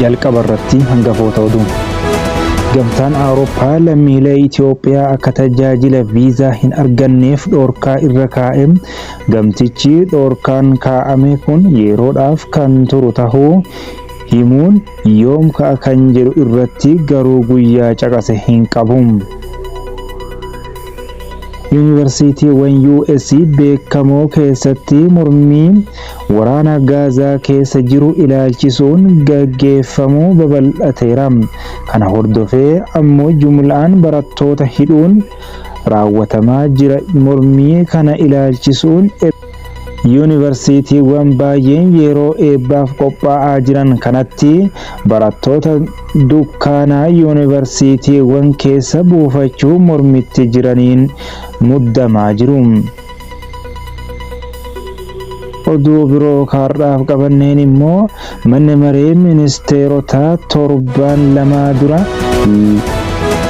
Jalqaba irratti hangafoota oduu. Gamtaan Awurooppaa lammiilee Itoophiyaa akka tajaajila viizaa hin arganneef dhoorkaa irra kaa'e. Gamtichi dhoorkaan kaa'ame kun yeroodhaaf kan turu tahuu himuun yoom ka'a kan jedhu irratti garuu guyyaa caqase hin qabu. Yuunivarsiitiiwwan US beekamoo keessatti mormii waraana Gaazaa keessa jiru ilaalchisuun gaggeeffamu babal'ateera. Kana hordofee ammoo jumlaan barattoota hidhuun raawwatamaa jira. Mormii kana ilaalchisuun Yuunivarsiitiiwwan baay'een yeroo eebbaaf qophaa'aa jiran kanatti barattoota dukkaanaa yuunivarsiitiiwwan keessa buufachuu mormitti jiraniin muddamaa jiru. Oduu biroo kaarraaf qabanneen immoo manni maree ministeerotaa torbaan lamaa dura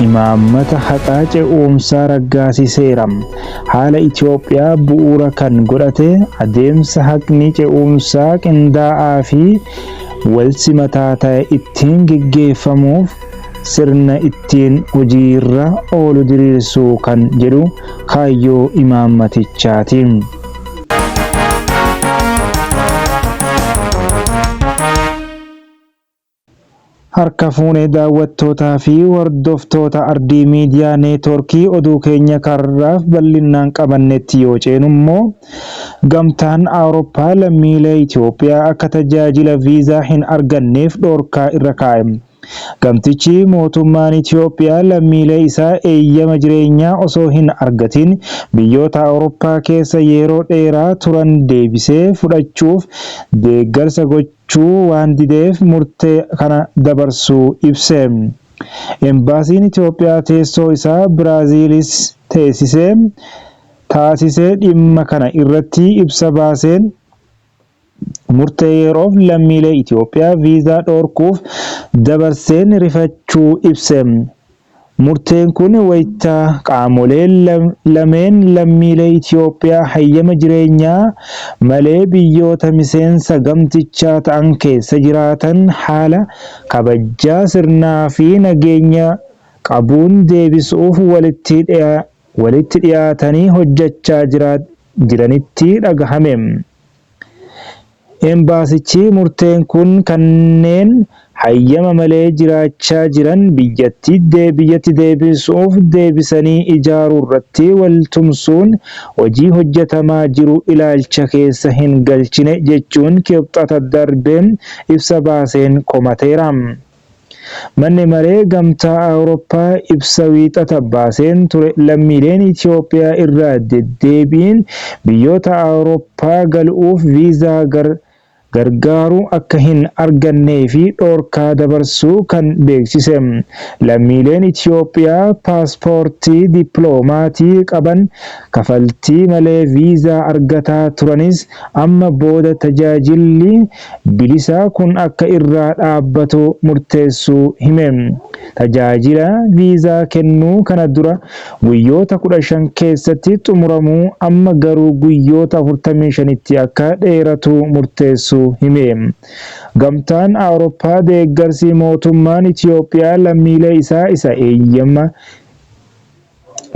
imaammata haqaa ce'umsaa raggaasiseera. Haala Itoophiyaa bu'uura kan godhate adeemsa haqni ce'umsaa qindaa'aa fi walsimataa ta'e ittiin geggeeffamuuf sirna ittiin hojiirra oolu diriirsuu kan jedhu kaayyoo imaammatichaati. Harka fuune daawwattootaa fi hordoftoota Ardii Miidiyaa Neetwoorkii oduu keenya karraaf bal'innaan qabannetti yoo ceenu immoo Gamtaan Awurooppaa lammiilee Itoophiyaa akka tajaajila viizaa hin arganneef dhorkaa irra kaa'e. Gamtichi mootummaan Itoophiyaa lammiilee isaa eeyyama jireenyaa osoo hin argatin biyyoota Awurooppaa keessa yeroo dheeraa turan deebisee fudhachuuf deeggarsa gochuu waan dideef murtee kana dabarsuu ibse. Embaasiin Itoophiyaa teessoo isaa Biraaziilis teessise taasise dhimma kana irratti ibsa baaseen murtee yeroof lammiilee Itoophiyaa viizaa dhoorkuuf dabarseen rifachuu ibse. Murteen kun wayita qaamoleen lameen lammiilee Itoophiyaa hayyama jireenyaa malee biyyoota miseensa gamtichaa ta'an keessa jiraatan haala kabajaa sirnaa fi nageenya qabuun deebisuuf walitti dhiyaatanii hojjechaa jiranitti dhagahame. Embaasichi murteen kun kanneen hayyama malee jiraachaa jiran biyyatti deebisuuf deebisanii ijaaruurratti wal tumsuun hojii hojjetamaa jiru ilaalcha keessa hin galchine jechuun Kibxata darbe ibsa baaseen komateera. Manni maree Gamtaa Awurooppaa ibsa Wiixata baaseen ture lammiileen Itoophiyaa irra deddeebiin biyyoota Awurooppaa galuuf viizaa gargaaru akka hin argannee fi dhorkaa dabarsuu kan beeksise. Lammiileen Itoophiyaa paaspoortii dippiloomatii qaban kafaltii malee viizaa argataa turanis amma booda tajaajilli bilisaa kun akka irraa dhaabbatu murteessuu hime. Tajaajila viizaa kennuu kana dura guyyoota 15 keessatti xumuramuu amma garuu guyyoota 45tti akka dheeratu murteessuu hime. Gamtaan Awurooppaa deeggarsi mootummaan Itoophiyaa lammiilee isaa isa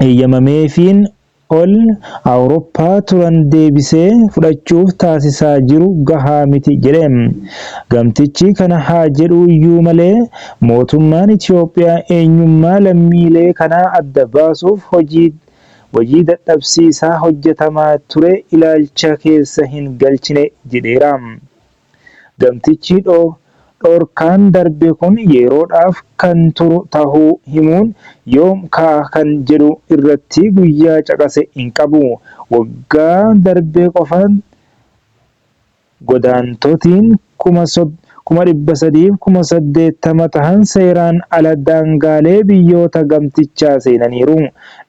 eeyyamameefiin ol Awurooppaa turan deebisee fudhachuuf taasisaa jiru gahaa miti jedhe. Gamtichi kana haa jedhu iyyuu malee mootummaan Itoophiyaa eenyummaa lammiilee kanaa adda baasuuf hojii hojii dadhabsiisaa hojjetamaa ture ilaalcha keessa hin galchine jedheera. Gamtichi dhorkaan darbe kun yeroodhaaf kan turu tahuu himuun yoom ka'a kan jedhu irratti guyyaa caqase hin qabu. Waggaa darbe qofa godaantotiin 380,000 tahan seeraan ala daangaalee biyyoota gamtichaa seenaniiru.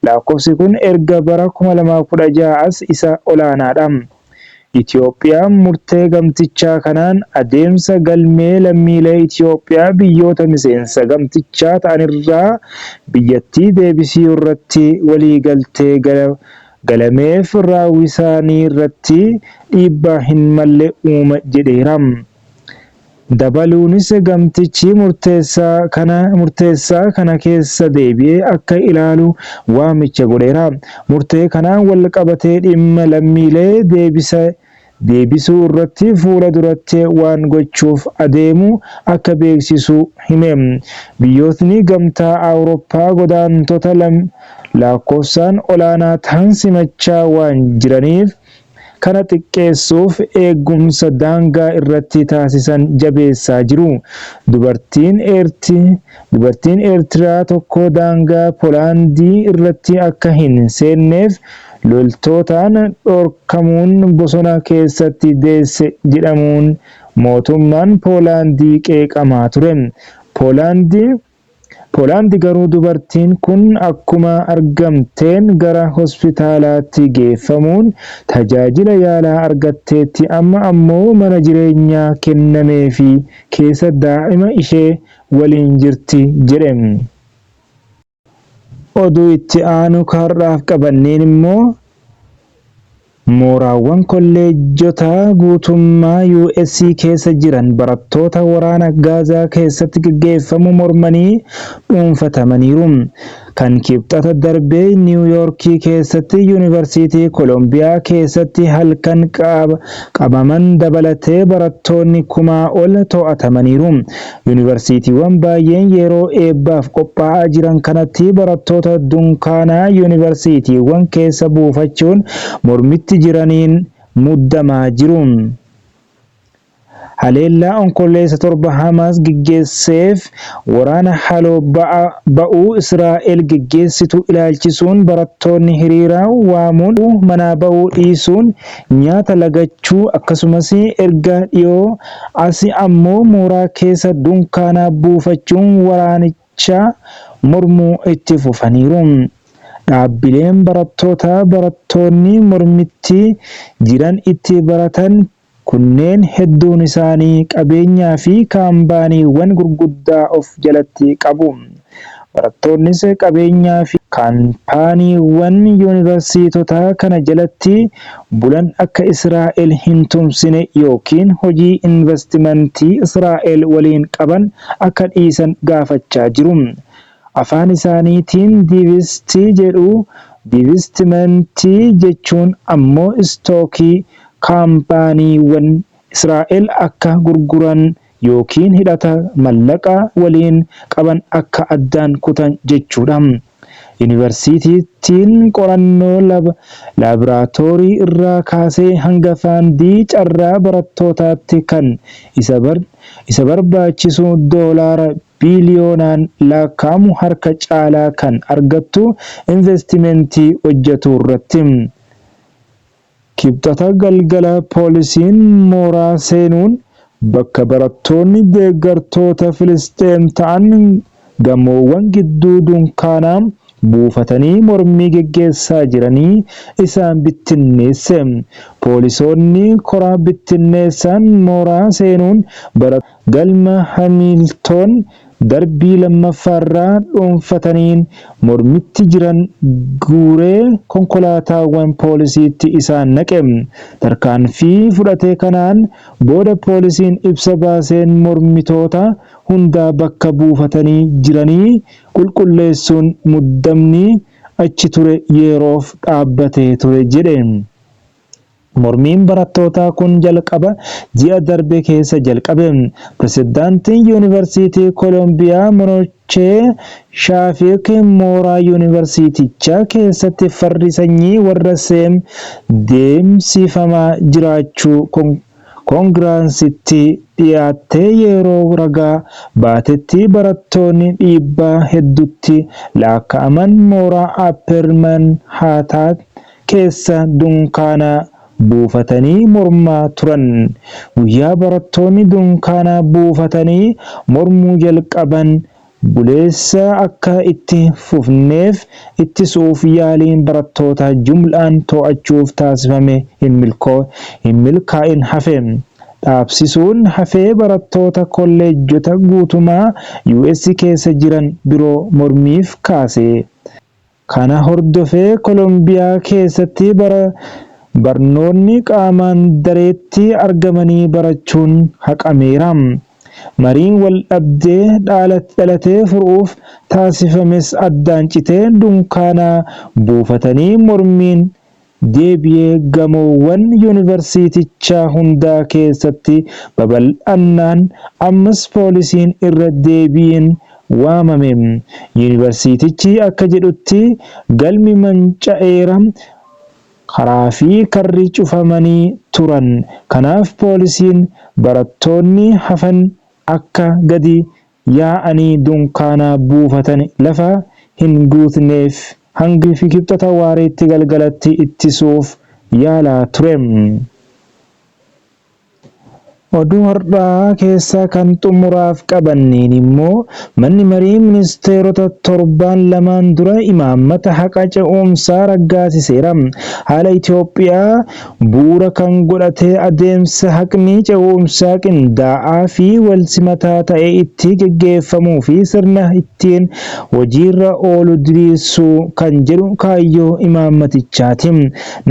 Lakkoofsi kun erga bara 2016 as isa olaanaadha. Itoophiyaan murtee gamtichaa kanaan adeemsa galmee lammiilee Itoophiyaa biyyoota miseensa gamtichaa ta'anirraa biyyattii deebisiurratti waliigaltee galameef raawwiisaaniirratti dhiibbaa hin malle uuma jedheera. Dabaluunis gamtichi murteessaa kana keessa deebi'ee akka ilaalu waamicha godheera. Murtee kanaan walqabatee dhimma lammiilee deebisuu irratti fuula duratti waan gochuuf adeemu akka beeksisu hime. Biyyootni Gamtaa Awurooppaa godaantota lakkoofsaan olaanaa ta'an simachaa waan jiraniif kana xiqqeessuuf eegumsa daangaa irratti taasisan jabeessaa jiru. Dubartiin Eertiraa tokko daangaa Poolaandii irratti akka hin seenneef loltootaan dhorkamuun bosona keessatti deesse jedhamuun mootummaan Poolaandii qeeqamaa ture. Poolaand garuu dubartiin kun akkuma argamteen gara hospitaalaatti geeffamuun tajaajila yaalaa argatteetti, amma ammoo mana jireenyaa kennameefii keessa daa'ima ishee waliin jirti jedhe. Oduu itti aanu har'aaf qabanneen immoo mooraawwan kolleejjotaa guutummaa US keessa jiran barattoota waraana Gaazaa keessatti gaggeeffamu mormanii dhuunfatamaniiru. Kan Kibxata darbee Niiw Yoorkii keessatti Yuunivarsiitii Kolombiyaa keessatti halkan qabaman dabalatee barattoonni kumaa ol to'atamaniiru. Yuunivarsiitiiwwan baay'een yeroo eebbaaf qophaa'aa jiran kanatti barattoota dunkaanaa yuunivarsiitiiwwan keessa buufachuun mormitti jiraniin muddamaa jiru. Haleellaa Onkololeessa 7 Hamaas geggeesseef waraana haaloo ba'uu Israa'el geggeessitu ilaalchisuun barattoonni hiriira waamuun, manaa ba'uu dhiisuun, nyaata lagachuu akkasumas erga dhiyoo asi ammoo mooraa keessa dunkaana buufachuun waraanicha mormuu itti fufaniiru. Dhaabbileen barattootaa barattoonni mormitti jiran itti baratan kunneen hedduun isaanii qabeenyaa fi kaampaaniiwwan gurguddaa of jalatti qabu. Barattoonnis qabeenyaa fi kaampaaniiwwan yuunivarsiitota kana jalatti bulan akka Israa'el hin tumsine yookiin hojii investimentii Israa'el waliin qaban akka dhiisan gaafachaa jiru. Afaan isaaniitiin divest jedhu. Divestmentii jechuun ammoo istookii kaampaaniiwwan Israa'el akka gurguran yookiin hidhata mallaqa waliin qaban akka addaan kutan jechuudha. Yuunivarsiitiin qorannoo laaboraatoorii irraa kaasee hanga faandii carraa barattootaatti kan isa barbaachisu doolaara biiliyoonaan lakkaa'amu harka caalaa kan argattu investimentii hojjetu irratti. Kibxata galgala poolisiin mooraa seenuun bakka barattoonni deeggartoota Filisxeem ta'an gamoowwan gidduu dunkaana buufatanii mormii geggeessaa jiranii isaan bittinneesse. Poolisoonni kora bittinneessaan mooraa seenuun galma Haamiltoon darbii lammaffaarraa dhuunfataniin mormitti jiran guuree konkolaataawwan poolisiitti isaan naqe. Tarkaanfii fudhate kanaan booda poolisiin ibsa baaseen mormitoota hundaa bakka buufatanii jiranii qulqulleessuun muddamni achi ture yeroof dhaabbatee ture jedhe. Mormiin barattootaa kun jalqaba ji'a darbe keessa jalqabe. Pirezidaantiin Yuunivarsiitii Kolombiyaa Minochee Shaafiik mooraa yuunivarsiitichaa keessatti farri sanyii warra Seem deemsifamaa jiraachuu koongirasitti dhiyaattee yeroo ragaa baatetti barattoonni dhiibbaa hedduutti lakkaa'aman mooraa Apper Manhattan keessa dunkaana buufatanii mormaa turan. Guyyaa barattoonni dunkaana buufatanii mormuu jalqaban buleessa akka itti fufneef ittisuuf yaaliin barattoota jumlaan to'achuuf taasifame hin milkaa'in hafe. Dhaabsisuun hafee barattoota kolleejjota guutumaa US keessa jiran biroo mormiif kaase. Kana hordofee Kolombiyaa keessatti barnoonni qaamaan dareetti argamanii barachuun haqameera. Mariin waldhabdee dhalate furuuf taasifames addaan citee dunkaana buufatanii mormiin deebi'ee gamoowwan yunivarsiitichaa hundaa keessatti babal'annaan ammas poolisiin irra deebiin waamame. Yunivarsiitichi akka jedhutti galmi manca'eera, karaa fi karri cufamanii turan. Kanaaf poolisiin barattoonni hafan akka gadi yaa'anii dunkaana buufatan lafa hin guutneef hanga Kibxata waareetti galgalatti ittisuuf yaalaa ture. Oduu har'aa keessaa kan xumuraaf qabanneen immoo manni marii ministeerota torbaan lamaan dura imaammata haqa ce'umsaa raggaasiseera. Haala Itoophiyaa bu'uura kan godhate adeemsa haqni ce'umsaa qindaa'aa fi walsimataa ta'e itti geggeeffamuu fi sirna ittiin hojiirra oolu diriirsuu kan jedhu kaayyoo imaammatichaati.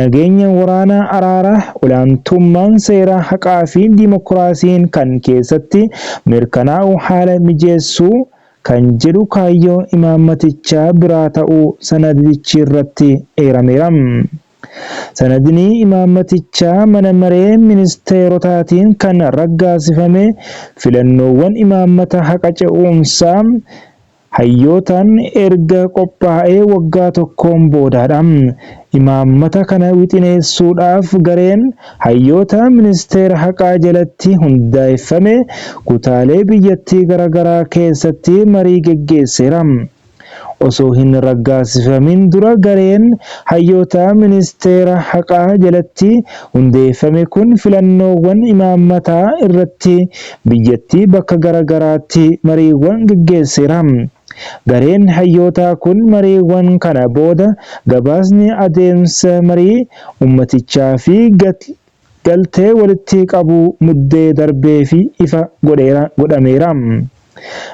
Nageenya, waraana, araara, olaantummaan seeraa, haqaa fi dimokiraasiin kan keessatti mirkanaa'u haala mijeessuu kan jedhu kaayyoo imaammatichaa biraa ta'uu sanadichirratti eerameera. Sanadni imaammatichaa Mana Maree Ministeerotaatiin kan raggaasifame filannoowwan imaammata haqa ce'umsaa hayyootaan erga qophaa'ee waggaa tokkoon boodaadha. Imaammata kana wixineessuudhaaf gareen hayyootaa Ministeera Haqaa jalatti hundeeffame kutaalee biyyattii garagaraa keessatti marii geggeesseera. Osoo hin raggaasifamin dura gareen hayyootaa Ministeera Haqaa jalatti hundeeffame kun filannoowwan imaammataa irratti biyyattii bakka garagaraatti mariiwwan geggeesseera. Gareen hayyootaa kun mariiwwan kana booda gabaasni adeemsa marii ummatichaa fi galtee walitti qabuu Muddee darbeefi ifa godhameera.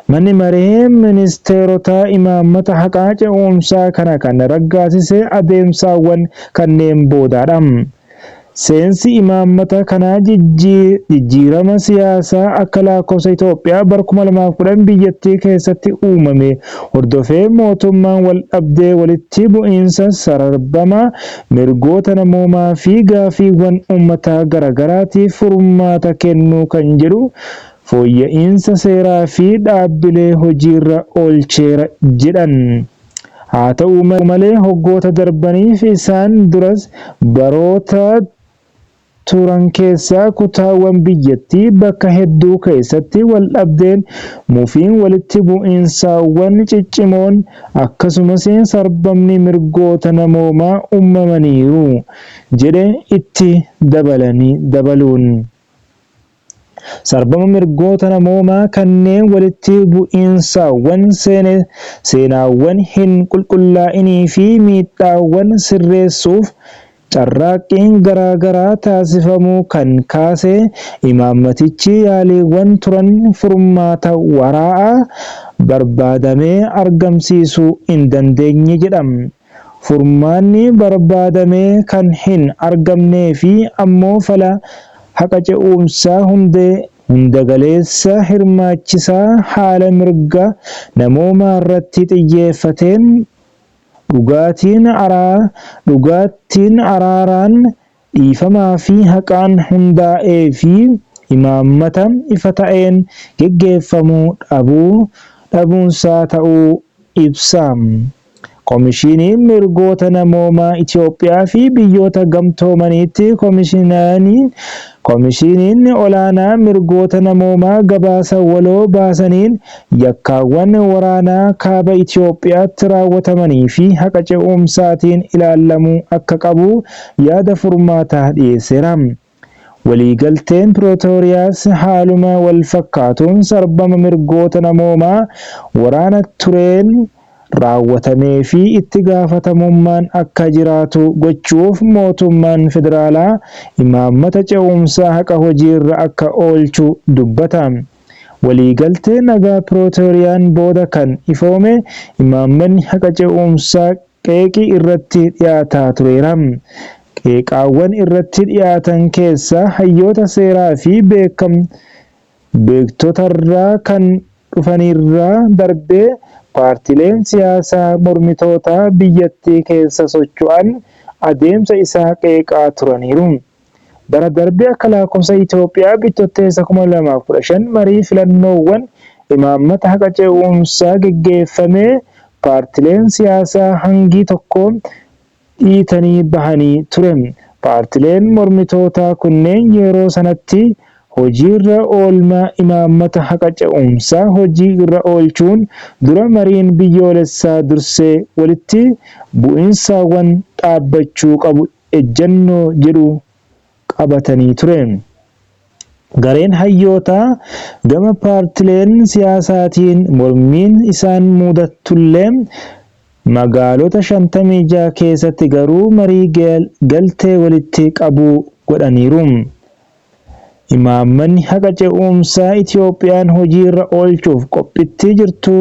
Manni Maree Ministeerotaa imaammata haqaa ce'umsaa kana kan raggaasise adeemsaawwan kanneen boodaadha. Seensi imaammata kanaa jijjiirama siyaasaa akka lakkoofsa Itoophiyaa bara 2010 biyyattii keessatti uumame hordofee mootummaan waldhabdee walitti bu'iinsa sarbama mirgoota namoomaa fi gaaffiiwwan uummataa garagaraatiif furmaata kennuu kan jedhu fooyya'iinsa seeraa fi dhaabbilee hojiirra oolcheera jedhan. Haa ta'u malee waggoota darbaniif isaan duras baroota turan keessa kutaawwan biyyattii bakka hedduu keessatti waldhabdeen, mufiin walitti bu'iinsaawwan ciccimoon akkasumas sarbamni mirgoota namoomaa uumamaniiru jedhe itti dabaluun. Sarbama mirgoota namoomaa kanneen walitti bu'iinsaawwan seenaawwan hin qulqullaa'inii fi miidhaawwan sirreessuuf carraaqqiin garaagaraa taasifamuu kan kaase imaammatichi yaaliiwwan turan furmaata waraa'aa barbaadame argamsiisuu hin dandeenye jedha. Furmaanni barbaadame kan hin argamnee fi ammoo fala haqa ce'umsaa hundagaleessa hirmaachisaa haala mirga namoomaarratti xiyyeeffateen dhugaattiin araaraan dhiifamaa fi haqaan hundaa'ee fi imaammata ifa ta'een geggeeffamuu dhabuunsaa ta'uu ibsa. Komishiniin Mirgoota Namoomaa Itoophiyaa fi Biyyoota Gamtoomaniitti Komishiniin Olaanaa Mirgoota Namoomaa gabaasa waloo baasaniin yakkaawwan waraanaa Kaaba Itoophiyaatti raawwatamanii fi haqa ce'umsaatiin ilaalamuu akka qabu yaada furmaataa dhiyeesseera. Waliigalteen Pirootooriyaas haaluma walfakkaatuun sarbama mirgoota namoomaa waraana tureen raawwatamee fi itti gaafatamummaan akka jiraatu gochuuf mootummaan federaalaa imaammata ce'umsaa haqa hojiirra akka oolchu dubbata. Waliigaltee nagaa Pirootooriyaan booda kan ifoome imaammanni haqa ce'umsaa qeeqi irratti dhiyaataa tureera. Qeeqaawwan irratti dhiyaatan keessaa hayyoota seeraa fi beektotarraa kan dhufanirra darbee paartileen siyaasaa mormitootaa biyyattii keessa socho'an adeemsa isaa qeeqaa turaniiru. Bara darbe akka lakkoofsa Itoophiyaa Bitootessa 2015 marii filannoowwan imaammata haqa ce'umsaa geggeeffame paartileen siyaasaa hangi tokko dhiitanii bahanii ture. Paartileen mormitootaa kunneen yeroo sanatti hojiirra oolmaa imaammata haqa ce'umsaa hojii irra oolchuun dura mariin biyyoolessaa dursee walitti bu'iinsaawwan dhaabbachuu qabu ejjennoo jedhu qabatanii ture. Gareen hayyootaa gama paartileen siyaasaatiin mormiin isaan mudattullee magaalota 56 keessatti garuu marii galtee walitti qabuu godhaniiru. Imaammanni haqa ce'umsaa Itoophiyaan hojiirra oolchuuf qophiitti jirtu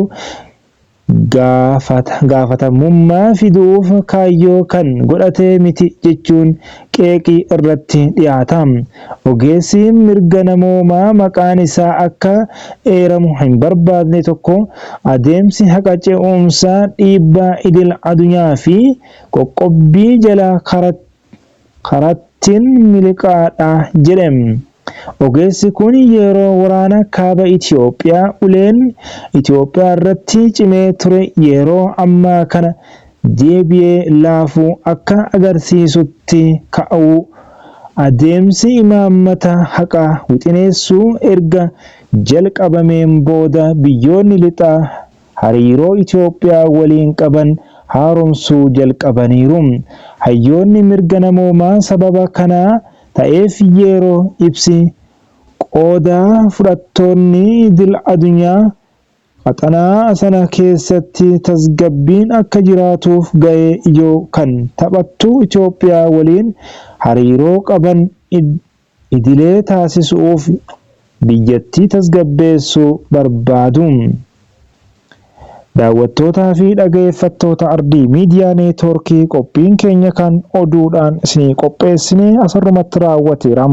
gaafatamummaa fiduuf kaayyoo kan godhate miti jechuun qeeqi irratti dhiyaata. Ogeessi mirga namoomaa maqaan isaa akka eeramu hin barbaadne tokko adeemsi haqa ce'umsaa dhiibbaa idil addunyaa fi qoqqobbii jala karattiin miliqaadha jedhe. Ogeessi kun yeroo waraana kaaba Itoophiyaa uleen Itoophiyaa irratti cimee ture yeroo ammaa kana deebi'ee laafuu akka agarsiisutti ka'uu adeemsi imaammata haqaa wixineessuu erga jalqabameen booda biyyoonni lixaa hariiroo Itoophiyaa waliin qaban haaromsuu jalqabaniiru. Hayyoonni mirga namoomaa sababa kanaa ta'eef yeroo ibsi qooda fudhattoonni idil addunyaa qaxanaa sana keessatti tasgabbiin akka jiraatuuf ga'ee ijoo kan taphattu Itoophiyaa waliin hariiroo qaban idilee taasisuuf biyyattii tasgabbeessuu barbaadu. Daawwattootaa fi dhaggeeffattoota Ardii Miidiyaa Neetwoorkii, qophiin keenya kan oduudhaan isinii qopheessine asirrumatti raawwateera.